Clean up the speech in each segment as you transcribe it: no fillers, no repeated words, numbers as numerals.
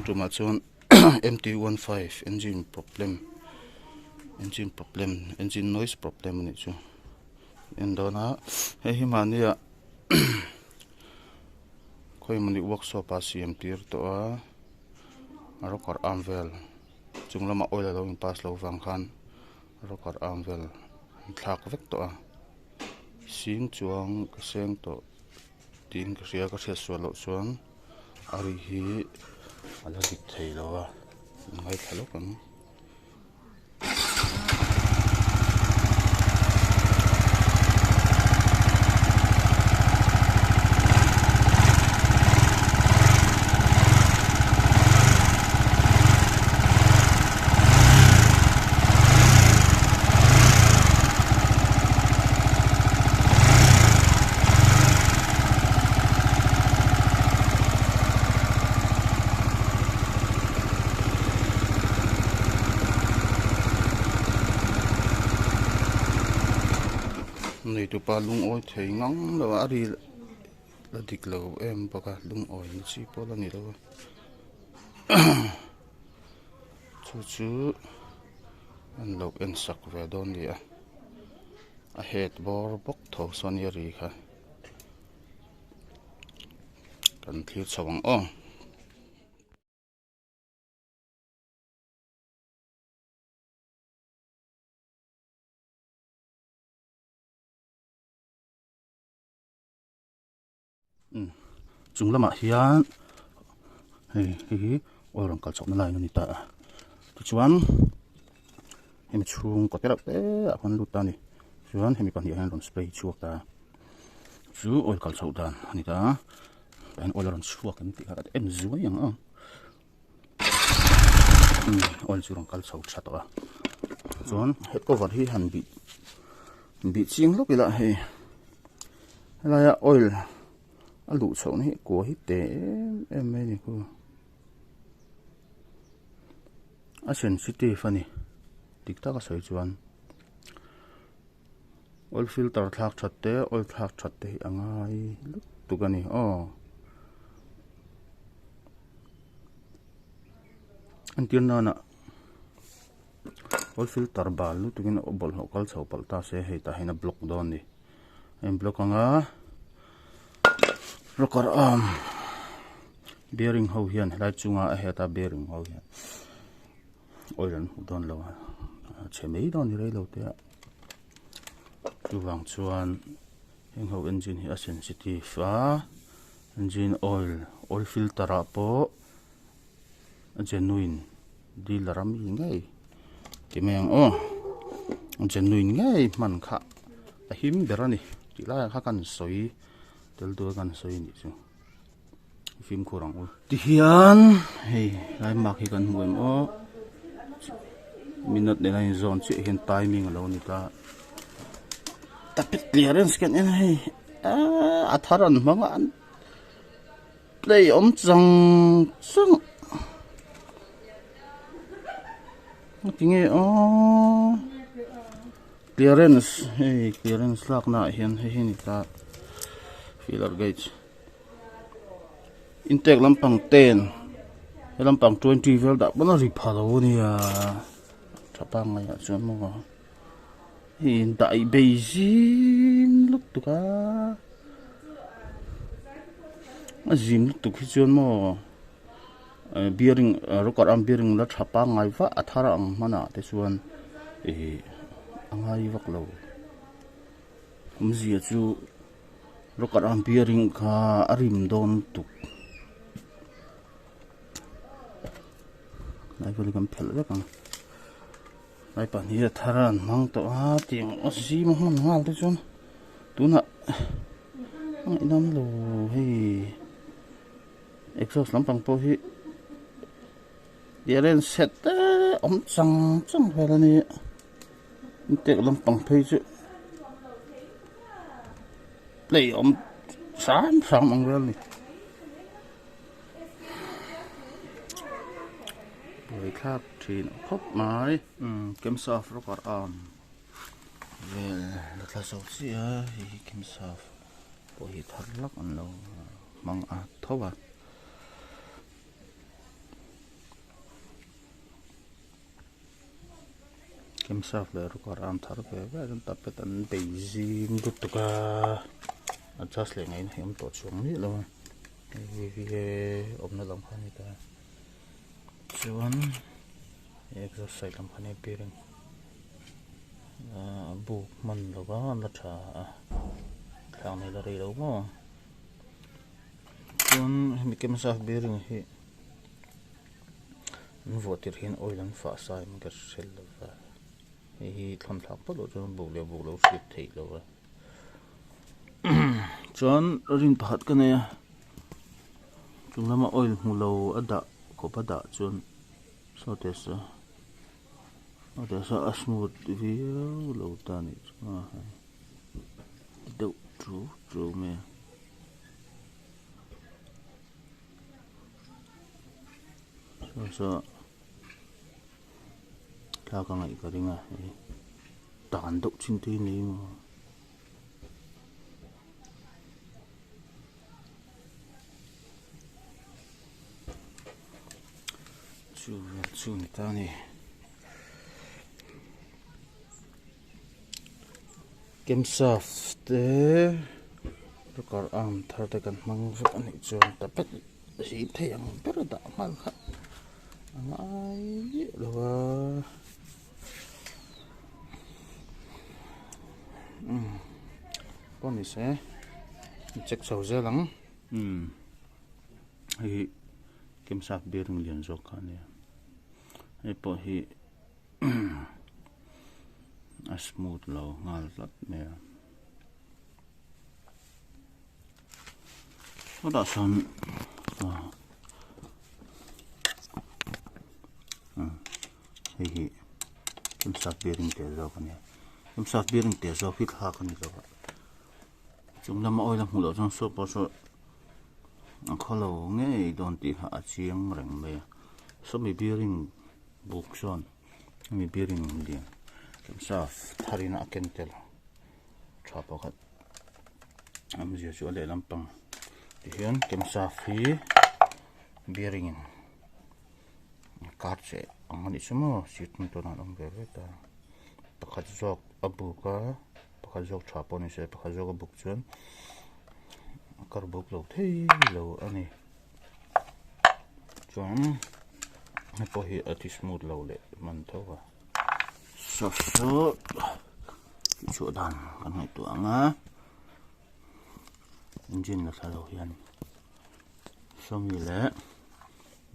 tumah chuan M T one five engine problem engine problem engine noise problem a nih chu en dawn a hei hi mahni ah khawi mawni workshop ah siam tir tawh a a rocker arm vel chung lamah oil alo in pass loh vang khan rocker arm vel an thlak vek tawh a sing chuang ka seng tawh tiin ka hria ka hriat sual loh chuan a ri hi a la dik thei lo a ngaithla lawk ang. Neitupa lungawi thei ngang lo a a ri la dik lo em bawk a lungawi na chi pawh la ni lo a chu chu an lo en sak ve dawn a ni a a head bawr bawk tho sawn a ri kha kan thlir chho ang aw. Chung lamah hian hei hei hi oil rawn kal chhohna line a ni ta a tichuan hemi chhungkaw te reuh te ah khuan lut ta a ni chuan hemi pahnih ah hian rawn spray chhuak ta chu oil kal chhoh dan a ni ta a tah hian oil a rawn chhuak em tih kha ka en zuai ang a oil chu rawn kal chho tha tawh a chuan head cover hi han bih bih ching hlawk ila hei helaia oil a luh chhoh na hi kua hi te em em mai a ni khu a sensitive a ni dik taka sawi chuan oil filter thlak that te oil thlak that te hi a ngai lutuk a ni aw entir nana oil filter bal lutuk in bawlhhlawh kal chho palh ta se hei tah hian a block dawn a ni a in block ang a rocker arm bearing ho hian helai chunga a het a bearing ho hian oil an hmuh dawn lo a a chhe mai dawn a ni rei lo te a chuvang chuan heng ho engine hi a sensitive a engine oil oil filter ah pawh a genuine dealer a mi ngei ti mai ang aw a genuine ngei hman kha a him ber a ni tih laiah kha kan sawi tel tur a kan sawi a nih chu. Fimkhur ang u. Tihian hei lai mark hi kan hmu em aw minute nena inzawn chiah hian timing alo ni ta tapet clearance kan en a hei aaa a thar an hmang a an play awm chang chang tinge aw clearance hei clearance lakna ah hian hei hi a ni ta feeler gauge. Intake lampang ten he lampang 20 vel dah pawn a ri pha lo ania tha pangngai ah chuan maw hei in dah ih bei zim lutuk a a zim lutuk hi chuan maw bearing rocker arm bearing la tha pangngai vah a thar ang hmanah te chuan ih a ngai vak lo awmzia chu. Rocker arm bearing kha a rim dawn tuk lai vel hi kan phelh vek ang lai pahnih a thar an hmang tawh a tiang a zim a hman nghal te chuan tunah a ngaihnawm lo hei exhaust lampang pawh hi clearance set te awm chang chang vel a ni. Intake lampang phei chu play awm hram hram ang vel a ni. Buaithlak thin khawp mai. Umm Kemsaf rocker arm vel la thla zo chiah a hei hi Kemsaf pawh hi thar lak an lo hmang a tho a. Camshaft leh rocker arm thar ve ve a chuan tapet an bei zing lutuk a adjust leh ngaihna hi a awm tawh chuang miah lo a hei hi awmna lam kha a ni ta chuan exhaust side lam kha a ni bearing a buk hman lova a la tha a thlang nei la rei lo maw chuan hemi camshaft bearing hi. An vuah tirh hian oil an fah sa in ka hre lo va, hei hi thlawn thlak phawt loh chuan buk leh buk lo hriat theih loh a. Chuan rin pakhat ka nei a, chung lama oil hmu lo a dah khawp a dah chuan saw teh saw saw teh saw a smooth viau lo ta a nih chu a hei ti deuh ṭu ṭu mai a. Saw saw thla ka ngaih ka ring a hei tan deuh chin te hi ni maw chu vel chu ni ta a ni Camshaft te rocker arm thar te kan hmang vek a nih chuan tapet hi thei ang ber a dah nghal kha a ngai miah lo a umm pawh ni se check chho zel ang umm hei hi camshaft bearing lian zawk kha a nia hei pawh hi. A smooth lo nghal tlat mai a sawtah sawn ah hei hi camshaft bearing te zawk a nia camshaft bearing te zawk hi thlak a ni lo a chung lama oil a hmuh loh chuan saw pawh saw a khawlo ngei dawn tih kha a chiang reng mai a sawmi bearing. Buk chuan hemi bearing lian camshaft tharin a ken tel tha pakhat awmzia chu a lehlam pang tihian camshaft hi bearing in kar cheh ang a nih chu maw sir tum tawn ah an awm ve ve ta pakhat zawk a buk a pakhat zawk tha pawh ni se pakhat zawk a buk chuan a kar buk lo thei lo a ni. Chuan hei pawh hi a ti smooth lo leh man tho a saw saw chhuah dan kan ngaihtuah ang a engine la thla lo hian sawmi leh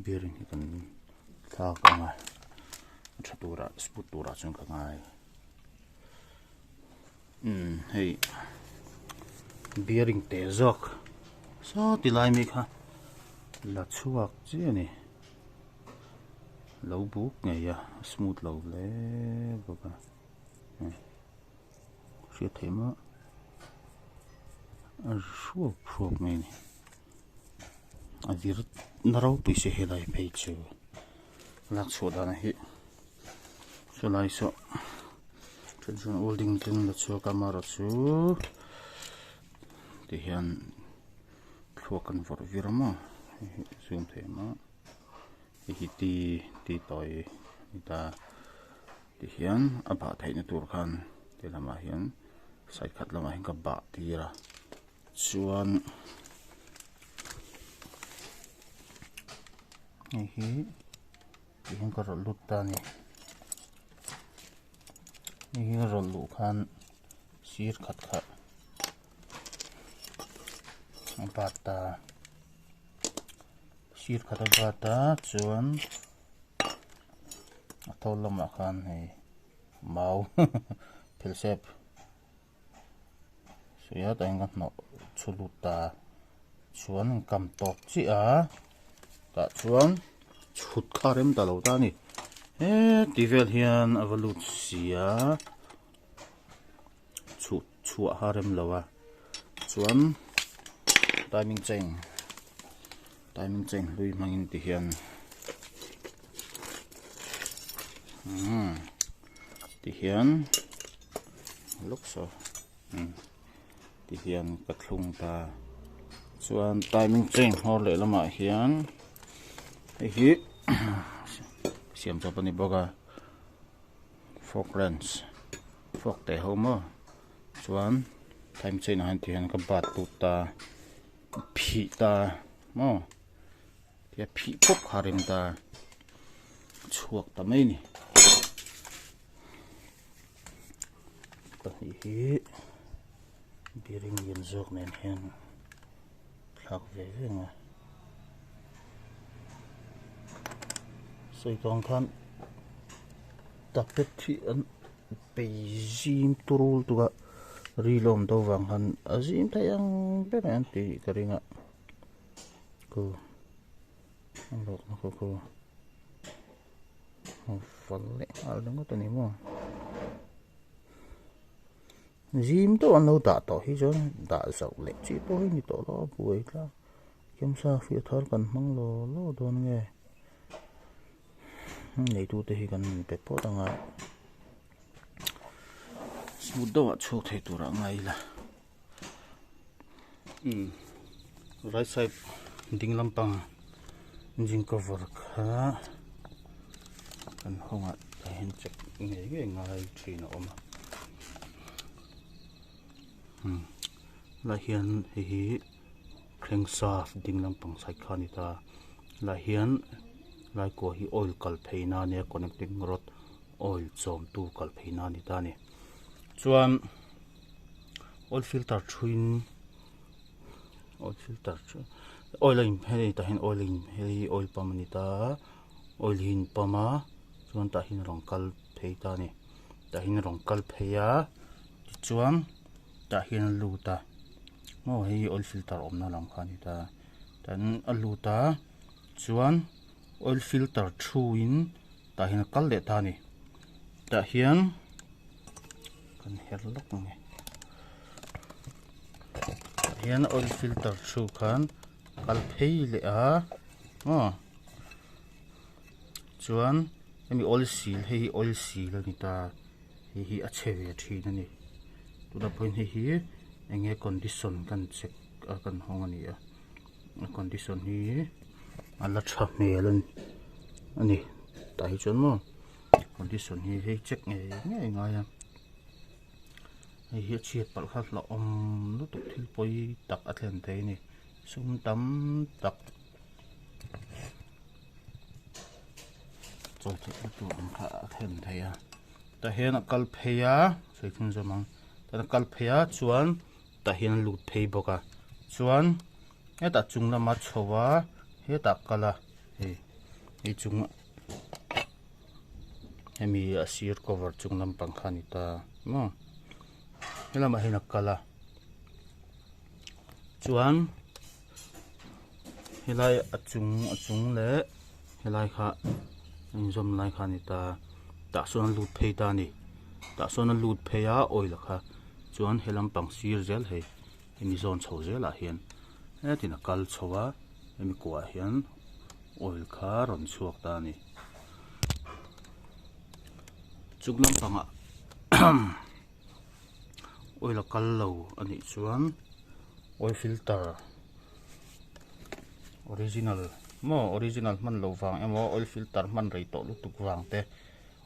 bearing hi kan thlak ang a a tha turah smooth turah chuan ka ngai umm hei bearing teh zawk saw ti lai mi kha la chhuak chiah a ni lo buk ngei a smooth lo hle bawk a hriat theih maw a hruak hruak mai a ni a vir na ropui si helai phei chu lak chhuah dan hi chulai saw then chuan welding tling la chhuak a amaherawhchu ti hian thluak kan vawrh vir a maw hei hi zoom theih ang a hei hi ti ti tawi a ni ta ti hian a bah theihna tur khan ti lamah hian side khat lamah hian ka bah tir a chuan hei hi tih hian ka rawlh lut ta a ni hei hi ka rawlh luh khan sir khat kha a bat ta sir khat a bat a chuan a thawl lamah khan hei mau phelsep. Suia tah hian ka hnawh chhu lut ta chuan an kam tawp chiah a tah chuan chhut kha a rem ta lo ta a ni heti vel hian a va lut si a chhut chhuah kha a rem lo a chuan timing chain timing chain hlui hmangin ti hian umm ti hian. Luk saw ti hian ka thlung ta chuan timing chain hmawr leh lamah hian hei hi siam chawp a ni bawk a. Fork wrench fork teh ho maw chuan time chain ah hian ti hian ka bat lut ta phih ta maw tia phih pawp kha a rem ta chhuak ta mai a ni pahnih hi bearing lian zawk nen hian thlak ve ve ang a sawi tawng khan tapet hi an bei zim turul tuk a ri lawm do vang khan a zim thei ang ber an tih ka ring a ku a lawkna kha ku a fal leh nghal ringawt a ni maw. Zim deuh an lo dah tawh hi chuan dah zauh leh chi pawh hi ni tawh lo a buai tlang kemsa fiah thar kan hmang law law dawn nge neitu te hi kan inpe phawt anga smooth deuh ah chhuak thei tur ah ngai ila umm right side ding lampang engine cover kha kan hawng ah tah hian check ngei ngei ngai thin a awm a umm helai hian hei hi thlengsa ding lampang side kha a ni ta helai hian lai kua hi oil kal phei na ania connecting rod oil chawm tu kal phei na a ni ta a ni chuan oil filter thuin oil filter chu oil a in hei tah hian oil a in hei oil pump a ni ta a oil hi a in pump a chuan tah hian a rawn kal phei ta a ni tah hian a rawn kal phei a tichuan tah hian a lut a maw hei hi oil filter awmna lam kha a ni ta tan a lut a chuan oil filter thu in tah hian a kal leh ta a ni tah hian kan her lawk ang e tah hian oil filter thu khan kal phei leh a maw chuan hemi oil seal hei hi oil seal a ni ta hei hi a chhe ve thin a ni tunah pawhin hei hi eng nge condition kan check a kan hawng a ni a a condition hi a la tha hmel a ni tah hi chuan maw condition hi hei check ngei ngei a ngai a hei hi a chhiat palh kha hlauhawm lutuk thil pawi tak a thlen thei a ni sum tam tak chawi theih na tur ang kha a thlen thei a tah hian a kal phei a sawi thun zawm ang tah hian a kal phei a chuan tah hian a lut phei bawk a chuan hetah chung lama chho a hetah kal a hei hei chung hemi a sir cover chung lampang kha a ni ta maw helamah hian a kal a chuan helai a chung a chung leh helai kha a inzawm lai kha a ni ta tah sawn a lut phei ta a ni tah sawn a lut phei a oil kha chuan he lampang sir zel hei hemi zawn chho zelah hian hetin a kal chho a hemi kuah hian oil kha rawn chhuak ta a ni chung lampangah oil a kal lo a nih chuan oil filter original maw original hman loh vang emaw oil filter hman rei tawh lutuk vang te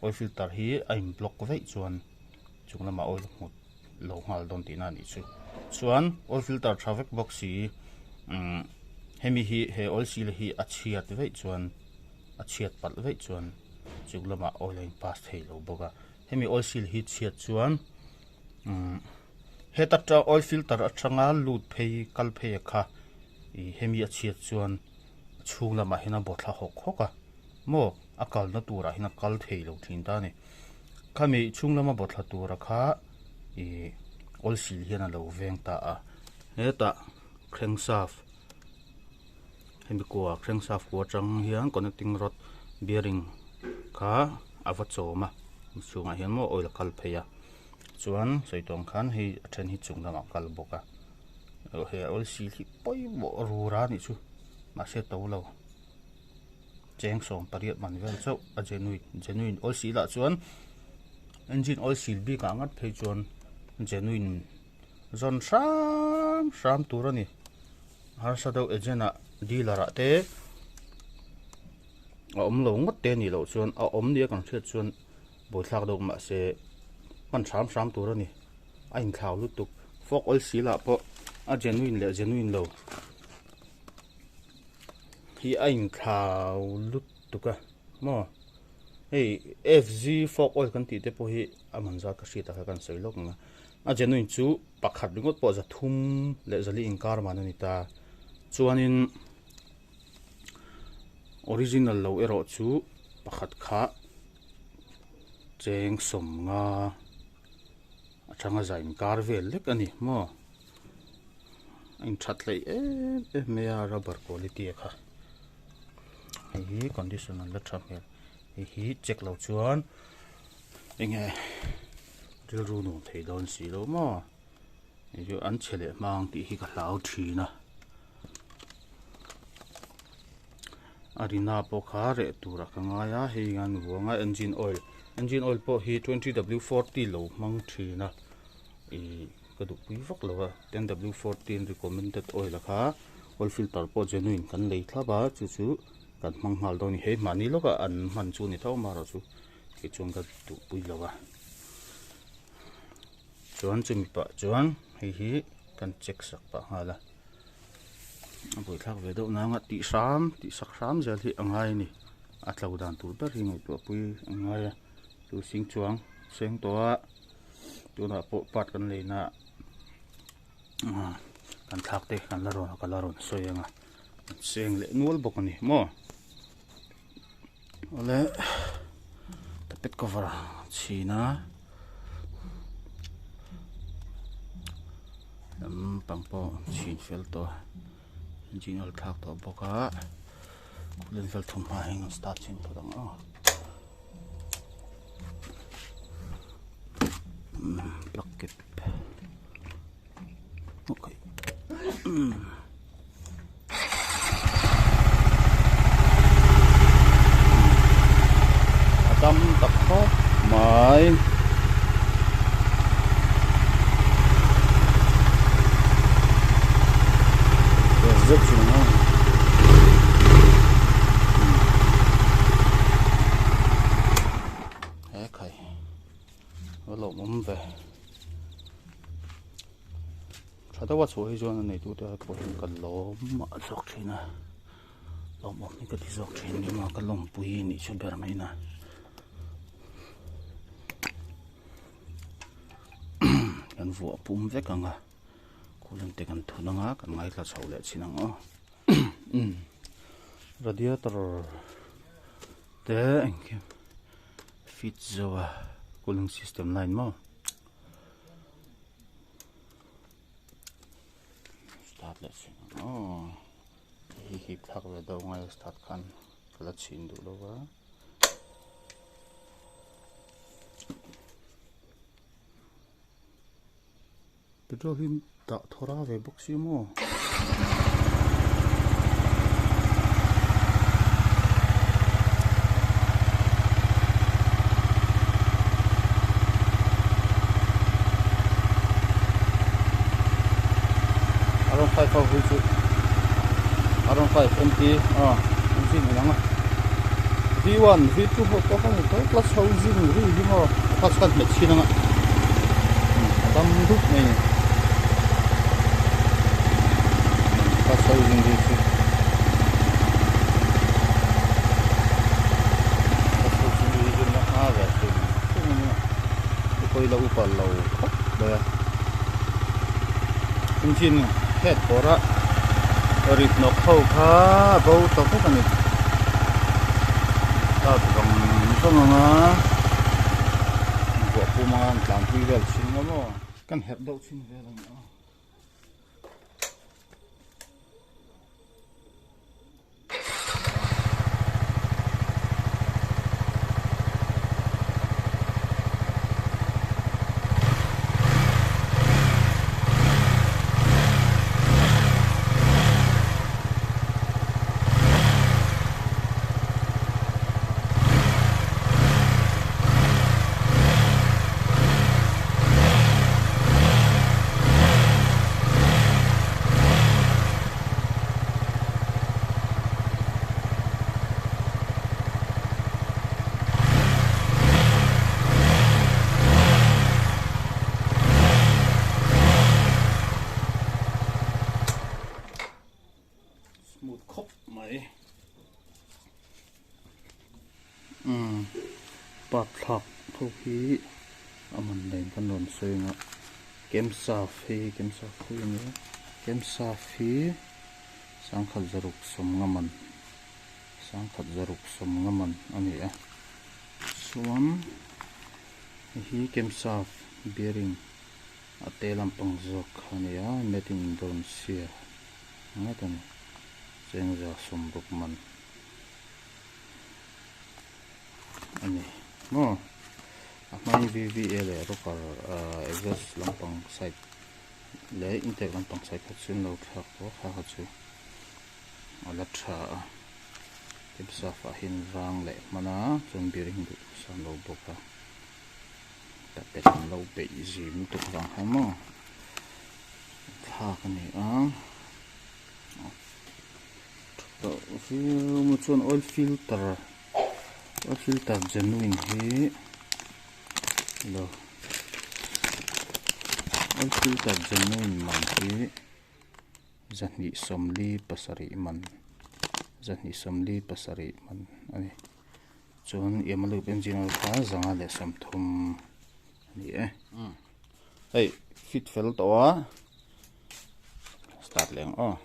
oil filter hi a in block veih chuan chung lamah oil a hmu lo nghal dawn tihna a nih chu chuan oil filter tha vek bawk si umm hemi hi he oil seal hi a chhiat veih chuan a chhiat palh veih chuan chung lamah oil a in pass thei lo bawk a. Hemi oil seal hi chhiat chuan umm heta tang oil filter atanga lut phei kal phei a kha ih hemi a chhiat chuan a chhung lamah hian a baw thla hawk hawk a maw a kalna turah hian a kal thei lo thin ta a ni khami chhung lama baw thla tura kha ih oil seal hian a lo veng ta a hetah crankshaft hemi kua crankshaft kua atang hian connecting rod bearing kha a va chawm a chhungah hian maw oil a kal phei a chuan sawi tawng khan hei a then hi chung lamah a kal bawk a he oil seal hi pawimawh rur a nih chu mahse to lo cheng 18 man vel chauh a genuine genuine oil seal ah chuan engine oil seal bik ah ngat phei chuan genuine zawn hram hram tur a ni harsa deuh agent ah dealer ah te a awm lo ngawt te a nih loh chuan a awm nia kan hriat chuan. Buaithlak deuh mahse hman hram hram tur a ni. A inthlau lutuk. Fork oil seal ah pawh a genuine leh genuine lo hi a inthlau lutuk a maw. Hei FZ fork oil kan tih te pawh hi a man zat ka hriat ah kha kan sawi lawk ang a. A genuine chu pakhat ringawt pawh zathum leh zali inkar man a ni ta. Chuanin original lo erawh chu pakhat kha cheng sawmnga atanga za inkar vel lek a ni maw a inthat hleih em em mai a rubber quality a kha hei hi condition an la tha hmel hei hi check lo chuan enge rilru nuam thei dawn si lo maw hei chu an chhe leh hma ang tih hi ka hlau thin a a rina pawh kha reh tur ah ka ngai a hei an vuang a engine oil engine oil pawh hi twenty w forty lo hmang thin a ih ka duh pui vak lo a ten w forty recommended oil a kha oil filter pawh genuine kan lei thlap a chu chu kan hmang nghal dawn a ni hei mahni lawkah an hman chu a ni tho amaherawh chu kei chuan ka duh pui lo a. Chuan chumi pah chuan hei hi kan check sak pah nghal a a buaithlak ve deuh nanga tih hram tih sak hram zel hi a ngai a ni a tlo dan tur ber hi ngaihtuah pui a ngai a chu sing chuang seng tawh a tunah pawh part kan lei na ah kan thlak te kan la rawn ka la rawn sawi ang a an seng leh nual bawk a ni maw. Awle tapet cover chhin a lampang pawh chhin fel tawh engine oil thlak tawh bawk a coolant vel thawmhnaw hi an start chhin phawt ang aw plug cap okay a tam tak khawp mai zet zet a he khai a lawmawm ve. Tha deuha chhuah hi chuan a neitute pawh hian ka lawm mah zawk thin a lawmawm hi ka ti zawk thin a ni ka lawmpui a nih chu ber mai na kan vuah pum vek ang a khulan te kan thun ang a kan ngaithla chho leh chin ang aw radiator te engkim fit zo a cooling system line maw. Start leh chin ang aw hei hi thlak ve deuh ngai a start khan ka la chhin duh lo va petrol hi dah thawra ve bawk si maw. Around 5 ho hi chu Around 5 MT a engine inang a V1 V2 ho pawh kha ni tho clutch ho zing ri hi maw clutch khan hmet chhin anga a dam dup mai ni clutch ho zing ri chu clutch ho zing ri chu na hma ve hrim hrim a nia. Pawh ila upa lo khawp mai a engine head bawr a rit nawk ho kha a bo ta vek a ni start vang vang ang a vuah pum anga an tlan pui vel thin nga maw kan herh deuh thin vel a ni a. ho hi a man nen kan rawn sawi ang a camshaft hi camshaft hi a nia camshaft hi sangkhat zaruk sawm nga man sangkhat zaruk sawm nga man a ni a chuan hei hi camshaft bearing a te lampang zawk kha a ni a made in Indonesia ngawt a ni chengza sawmruk man a ni maw a hmain V_V_A leh rocker ahh exhaust lampang side leh intake lampang side kha chu an lo thlak tawh a kha kha chu a la tha a camshaft ah hian rang leh hman a chuan bearing duh san lo bawk a tapet an lo beih zim lutuk vang khan maw thlak a ni a. Tah viau maw chuan oil filter oil filter genuine hi lo oil filter genuine man hi zahnih sawmli pasarih man zahnih sawmli pasarih man a ni chuan yamaha engine oil kha zanga leh sawmthum a ni e hei fit fel tawh a. Start leh ang aw.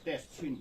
Test chhin.